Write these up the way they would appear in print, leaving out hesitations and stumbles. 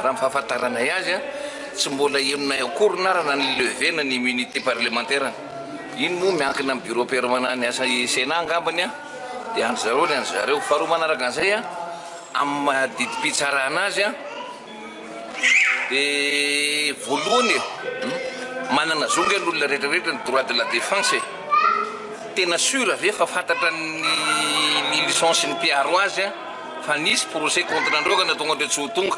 Raha ny fahafantaranay azy, tsy mbola henonay akory na raha ny lever-na ny immunité parlementaire-ny. Iny moa miankina amin'ny bureau permanent ny asan'ny Sénat angambany dia an-dry zareo ny an-dry zareo. Faharoa manaraka an'izay, amin'ny maha didim-pitsarana azy dia voalohany e, manana zo ange ny olona rehetra rehetra ny droit de la défense e. Tena sûr ve fa fantatra ny Lylison sy ny mpiaro azy fa nisy procès contre andreo ka nahatonga andreo tsy ho tonga?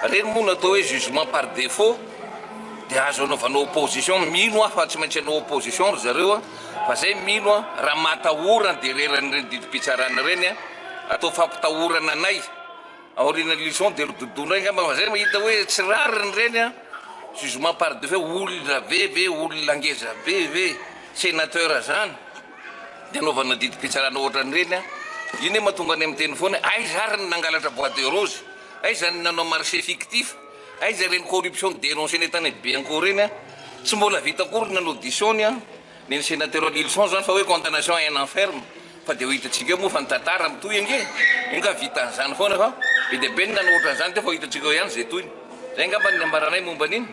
Reny moa no atao hoe jugement par défaut dia azo anaovana opposition, mino aho fa tsy maintsy hanao opposition ry zareo fa zay mino aho raha matahorana dia reran'ireny didim-pitsarana ireny atao fampitahorana anay Aorian'ny leçon dia rododo indray angamba fa zay mahita hoe tsy rariny ireny an, jugement par défaut olona be ve olona ngeza be ve sénateur zany dia anaovana didim-pitsarana ohatran'ireny an, io ne mahatonga anay miteny foana hoe aiza ary ny nangalatra bois de rose, aiza ny nanao marché fictif, aiza ireny corruption dénoncé-nay tany Bianco ireny an, tsy mbola vita akory ny nanao audition-ny an. Ny an'i Sénateur Lylison zany fa hoe condamnation à un an ferme fa dia ho hitantsika eo moa fa ny tantara mitohy ange io nga vitan'izany foana fa be dia be ny nanao ohatran'izany teo fa ho hitantsika eo ihany izay tohiny. Zay angamba ny nambaranay momba an'iny.